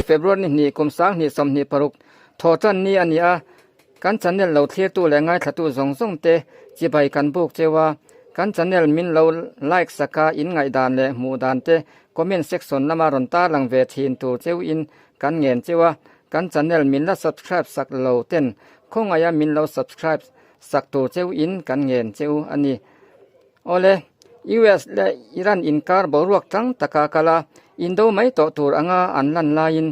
February ni hnih kum 20 26 thawhtan ni a ni a, kan channel lo thlirtu leh ngaithlatu zawng zawng te chibai kan buk cheu a, kan channel min lo like sak a in ngaihdan leh hmuh dan te comment section lama rawn tarlang ve thin tur cheu in kan ngen cheu a, kan channel min la subscribe sak lo ten khawngaih a min lo subscribe sak tur cheu in kan ngen cheu a ni. Awle, US leh Iran inkar boruak tang taka kal a, indo mai tawh tur anga an lan laiin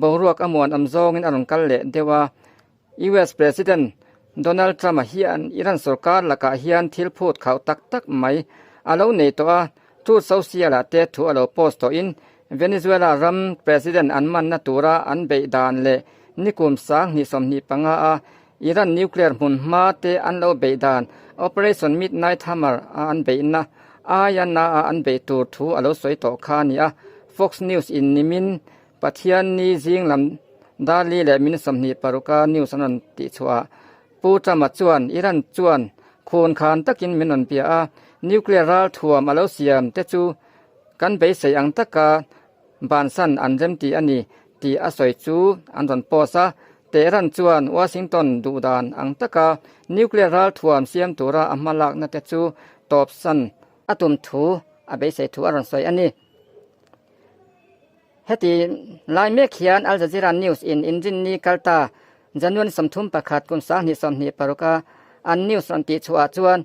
boruak a muan awm zawngin a rawn kal leh deuh a. US President Donald Trump-a hian Iran sorkar lakah hian thil phut khauh tak tak mai a lo nei tawh a, Truth Social-ah te thu a lo post tawhin Venezuela ram President an manna tura an beih dan leh nikum 2025 a Iran nuclear hmun hma te an lo beih dan Operation Midnight Hammer a an beihna aia na a an beih tur thu a lo sawi tawh kha a ni a. Fox News in nimin Pathian ni zing lam dar li leh min 26 a news an rawn tih chhuah ah Pu Trump-a chuan Iran chuan khun khan takin min rawn bia a, nuclear ral thuam a lo siam te chu kan beisei ang taka bansan an remti a ni tih a sawi chu an rawn post a. Tehran chuan Washington duhdan ang taka nuclear ral thuam siam tura a hmalakna te chu tawpsan a tum thu a beisei thu a rawn sawi a ni. Heti lai mek hian Al Jazeera News in inrinni kalta January 31 kum 2026 a an news rawn tihchhuah chuan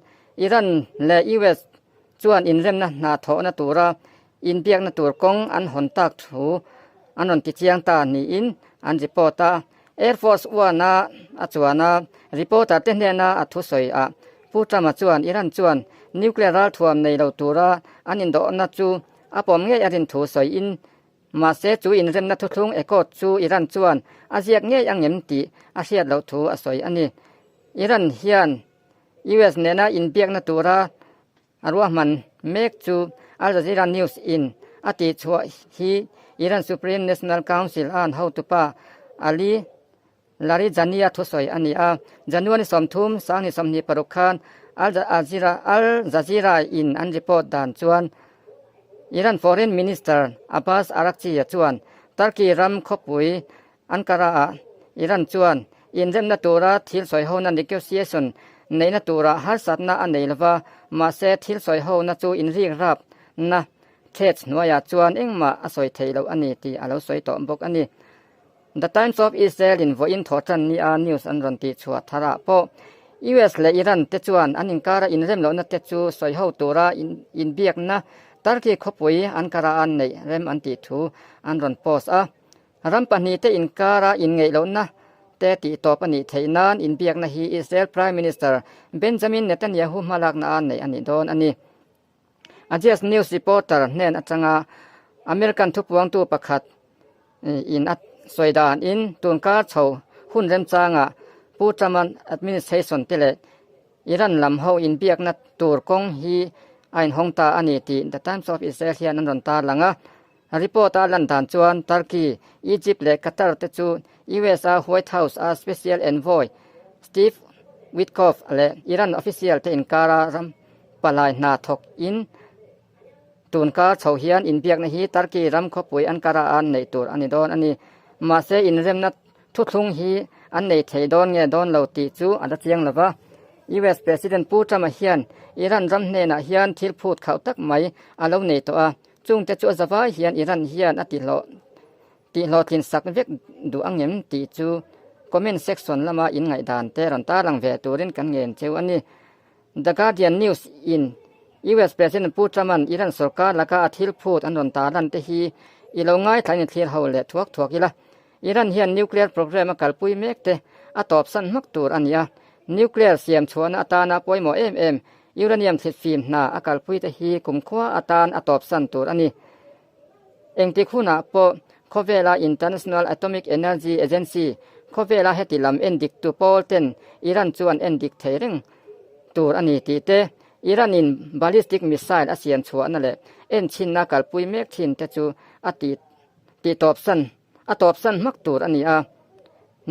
Iran leh US chuan inremna hna thawhna tura inbiakna tur kawng an hawn tak thu an rawn tichiang ta niin an report a. Air Force One-a a chuan a, reporter te hnena a thusawi ah Pu Trump-a chuan Iran chuan nuclear ralthuam nei lo tura an indawhna chu a pawm ngei a rin thu sawiin mahse chu inremna thuthlung accord chu Iran chuan a ziak ngei angem tih a hriat loh thu a sawi a ni. Iran hian US nena inbiakna tura A ruahman mek chu Al Jazeera News in a tihchhuah hi Iran Supreme National Council a an hotupa Ali Larijani-a thusawi a ni a. January 30, 2026 khan Al Al Jazeera in an report dan chuan Iran Foreign Minister Abbas Araghchi-a chuan Turkey ram khawpui Ankara-ah Iran chuan inremna tura thil sawihona negotiation neihna turah harsatna a nei lova, mahse thil sawihona chu inrik rapna threats hnuaiah chuan engmah a sawi thei lo a ni tih a lo sawi tawh bawk a ni. The Times of Israel in vawiin thawhtan nia news an rawn tihchhuah tharah pawh US leh Iran te chuan an inkara inrem lohna te chu sawiho tura inbiakna Turkey khawpui Ankara-a neih rem an tih thu an rawn post a. Ram pahnihte inkara inngeih lohna te tih tawp a nih theih nan inbiakna hi Israel Prime Minister Benjamin Netanyahu hmalakna a neih a nih dawn a ni. Axios News reporter hnen atanga American thupuangtu pakhat in a sawi dan in tunkar chho hun remchangah Pu Trump-a administration te leh Iran lam ho inbiakna tur kawng hi a inhawng ta a ni tih The Times of Israel hian an rawn tarlang a. Report a lan dan chuan Turkey, Egypt leh Qatar te chu US-a White House-a Special Envoy Steve Witkoff leh Iran official te inkara ram palai hna thawk in tunkar chho hian inbiakna hi Turkey ram khawpui Ankara-a neih tur a ni dawn a ni. Mahse inremna thuthlung hi an nei thei dawn nge dawn lo tih chu a la chiang lo va. US President Pu Trump-a hian Iran ram hnenah hian thil phut khauh tak mai a lo nei tawh a. Chungte chu a zavai hian Iran hian a tihlawh tihhlawhtlin sak vek duh angem tih chu comment section lama in ngaihdan te rawn tarlang ve turin kan ngen cheu a ni. The Guardian News in US President Pu Trump-a'n Iran sorkar laka a thil phut an rawn tarlan te hi i lo ngaithlain i thlir ho leh thuak thuak ila. Iran hian nuclear program a kalpui mek te a tawpsan hmak tur a ni a, nuclear siam chhuahna atana pawimawh em em Uranium thlitfim hna a kalpui te hi kumkhua atan a tawpsan tur a ni. Engtik hunah pawh khawvela International Atomic Energy Agency khawvela heti lam endik tu pawl ten Iran chu an endik thei reng tur a ni tih te, Iran in ballistic missile a siam chhuahna leh enchhinna kalpui mek thin te chu a ti tih tawpsan a tawpsan hmak tur a ni a.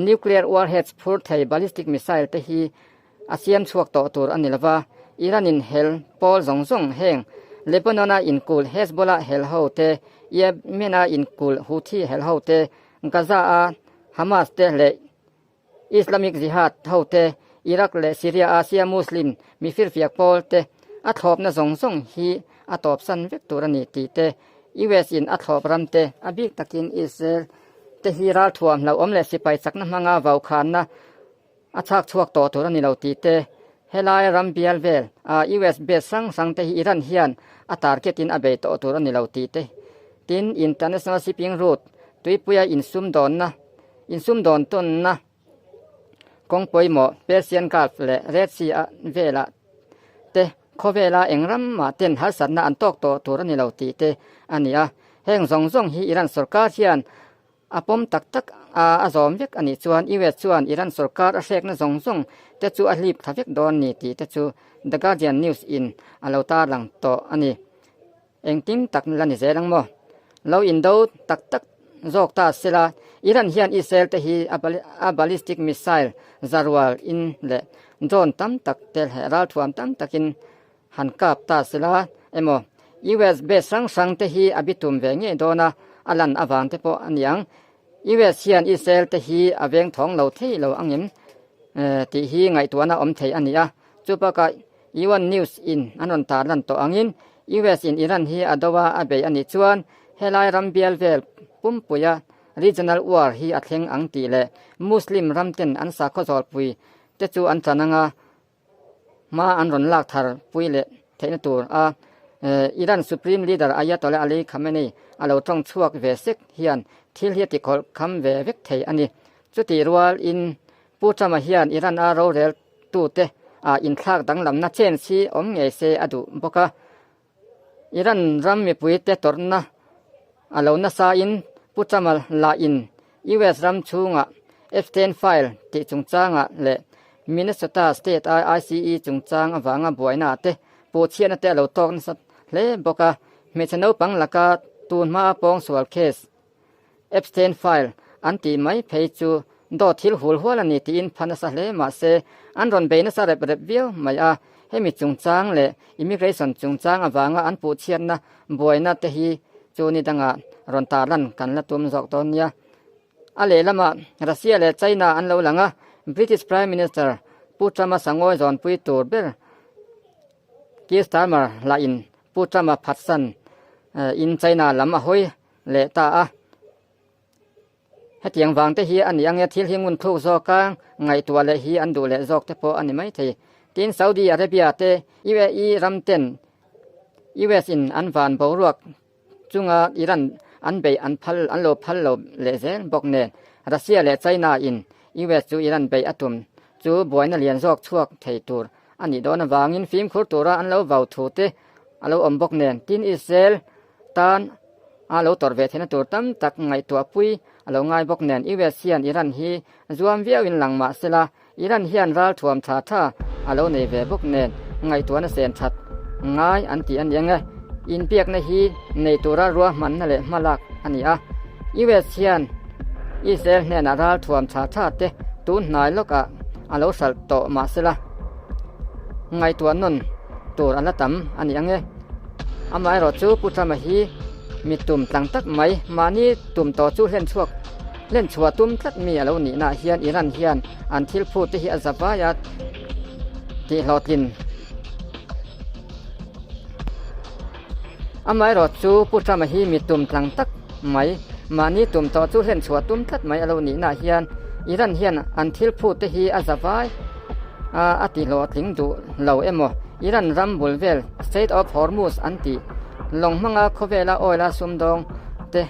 Nuclear warheads phur thei ballistic missile te hi a siam chhuak tawh tur a ni lova, Iran in hel pawl zawng zawng heng Lebanon-a inkul Hezbollah hel ho te, Yemen-a inkul Houthi hel ho te, Gaza a Hamas te leh Islamic Jihad ho te, Iraq leh Syria a Shia Muslim mi firfiak pawl te a thlawpna zawng zawng hi a tawpsan vek tur a ni tih te, US in a thlawp ram te, a bik takin Israel te hi ralthuam hlauhawm leh sipai chakna hmanga vaukhanna a chhak chhuak tawh tur a ni lo tih te, helai ram bial vel a US base hrang hrang te hi Iran hian a target in a bei tawh tur a ni lo tih te, tin international shipping route tuipuia insumdawnna Insumdawn tawnna kawng pawimawh Persian Gulf leh Red Sea a velah te khawvela eng ram mah ten harsatna an tawk tawh tur a ni lo tih te a ni a. Heng zawng zawng hi Iran sorkar hian a pawm tak tak a a zawm vek a nih chuan US chuan Iran sorkar a hrekna zawng zawng te chu a hlip thla vek dawn ni tih te chu The Guardian News in a lo tarlang tawh a ni. Engtin tak la ni zel ang maw? Lo indo tak tak zawk ta sela, Iran hian Israel te hi a ballistic missile zarual in leh drone tam tak te leh ralthuam tam takin han kap ta sela emaw, US base hrang hrang te hi a bitum ve ngei dawn a, a lan avang te pawh a ni ang. US hian Israel te hi a veng thawng lo thei lo angem tih hi ngaihtuahna awm thei a ni a, chubakah UN News in an rawn tarlan tawh angin US in Iran hi a do a a bei a nih chuan helai ram bial vel pumpuia regional war hi a thleng ang tih leh Muslim ram ten an sakhaw zawlpui te chu an chan anga hma an rawn lak thar pui leh theihna tur a Iran Supreme Leader Ayatollah Ali Khamenei a lo tawng chhuak ve sek hian thil hi a tikhawlh kham ve vek thei a ni. Chutih rual in Pu Trump-a hian Iran a rorel tute ah inthlak danglamna chen si awm ngei se a duh bawk a. Iran ram mipuite tawrhna a lo nasa in Pu Trump-a lah in US ram chhungah Epstein file tih chungchangah leh Minnesota state a ICE chungchang avanga buaina te puhchhiatna te a lo tawk nasa hle bawk a. Hmeichhe naupang laka tun hmaa pawngsual case Epstein file an tih mai phei chu dawt thil hul hual a ni tiin pha nasa hle mah se an rawn bei nasa rep rep viau mai a, hemi chungchang leh immigration chungchang avanga an puhchhiatna buaina te hi chu ni dangah rawn tarlan kan la tum zawk dawn nia. A lehlamah Russia leh China an lo lang a, British Prime Minister Pu Trump-a sangawi zawnpui tur ber Keir Starmer lahin Pu Trump-a phatsan in China lam a hawi leh ta a. Hetiang vang te hi a ni ang e, thil hi ngun thluk zawka ngaihtuah leh hi an duh leh zawk te pawh a ni mai thei. Tin, Saudi Arabia te UAE ram ten US in an van boruak chunga Iran an beih an phal an lo phal lo leh zel bawk nen Russia leh China in US chu Iran beih a tum chu buaina lian zawk chhuak thei tur a nih dawn avangin fimkhur tura an lo vau thu te a lo awm bawk nen. Tin, Israel tan a lo tawrh ve theihna tur tam tak ngaihtuah pui a lo ngai bawk nen US hian Iran hi zuam viauin lang mah sela Iran hian ralthuam tha tha a lo nei ve bawk nen ngaihtuahna sen that ngai an ti a ni ang e. Inbiakna hi nei tura ruahmanna leh hmalak a ni a. US hian Israel hnenah ralthuam tha tha te tun hnai lawkah a lo hralh tawh mah sela ngaihtuah nawn tur a la tam a ni ang e. Amaherawh chu Pu Trump-a hi mi tum tlang tak mai, mahni tum tawh chu hlen chhuak hlen chhuah tum tlat mi a lo nihnaah hian Iran hian an thil phut te hi a za vai a tih hlawhtlin. Amaherawh chu Pu Trump-a hi mi tum tlang tak mai, mahni tum tawh chu hlen chhuah tum tlat mai a lo nihnaah hian Iran hian an thil phut te hi a za vai a a ti hlawhtling duh lo emaw? Iran ram bul vel Strait of Hormuz an tih lawng hmanga khawvela oil a sumdawng te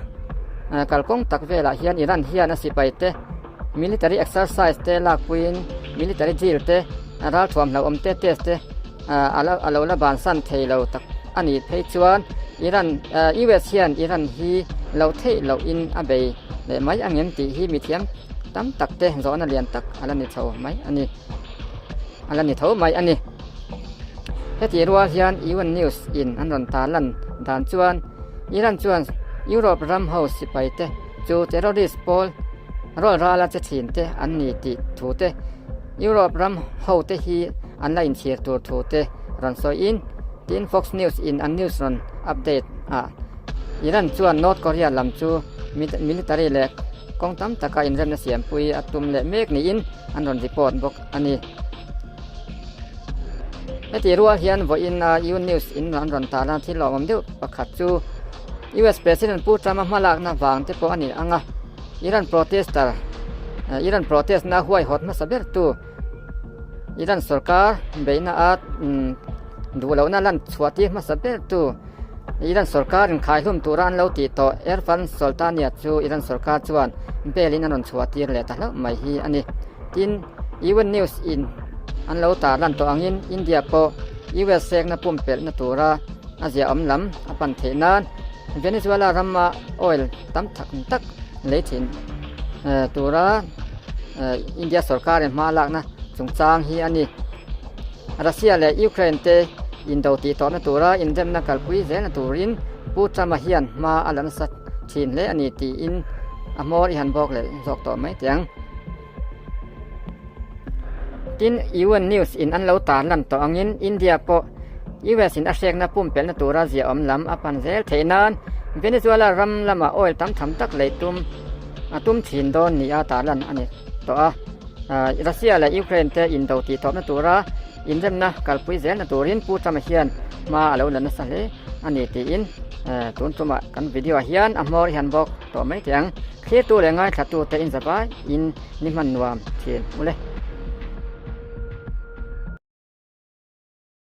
kalkawng tak velah hian Iran hian a sipai te military exercise te lakpuiin military drill te ralthuam hlauhawm te test te a lo la bansan thei lo tak a nih phei chuan Iran US hian Iran hi lo theih loh in a bei leh mai angem tih hi mithiam tam tak te zawhna lian tak a la ni chho mai a ni. A la ni tho mai a ni. Hetih rual hian UN News in an rawn tarlan dan chuan Iran chuan Europe ram ho sipai te chu terrorist pawl rawl rala che thin te an ni tih thu te, Europe ram ho te hi an la inchhir tur thu te rawn sawi in tiin Fox News in an news rawn update ah Iran chuan North Korea lam chu military leh. kawng tam taka inremna siampui a tum leh mek niin an rawn report bawk a ni. Heti rual hian vawiin a U News in an rawn tarlan thil lawmawm deuh pakhat chu US President Pu Trump-a hmalakna vang te pawh a ni ang a, Iran protester Iran protest na huaihawt hmasa ber tu Iran sorkar beihna a duh lohna lan chhuah tir hmasa ber tu Iran sorkar in khaihlum tura an lo tih tawh Erfan Soltania chu Iran sorkar chuan bail in an rawn chhuah tir leh ta hlauh mai hi a ni. Tin, UN News in an lo tar lan tawh angin India pawh US sekna pumpelhna tura a ziahawm lam a pan theih nan Venezuela rama oil tam thak tak lei thin tura India sorkarin hma lakna chungchang hi a ni. Russia leh Ukraine te indo tih tawhna tura inremna kalpui zelna turin Pu Trump-a hian hma a la nasa thin hle a ni tiin a hmawr i han bawk leh zawk tawh mai teh ang. Tin, UN News in an lo tar lan tawh angin India pawh US in a hrekna pumpelhna tura ziahawm lam a pan zel theih nan Venezuela ram lama oil tam tham tak lei tum a tum thin dawn nia tar lan a ni tawh a. Russia leh Ukraine te indo tih tawpna tura inremna kalpui zelna turin Pu Trump-a hian hma a lo la nasa hle a ni tiin tun tumah kan video ah hian a hmawr i han bawk tawh mai teh ang. Thlirtu leh ngaithlatute inzavai in ni hman nuam thin ule.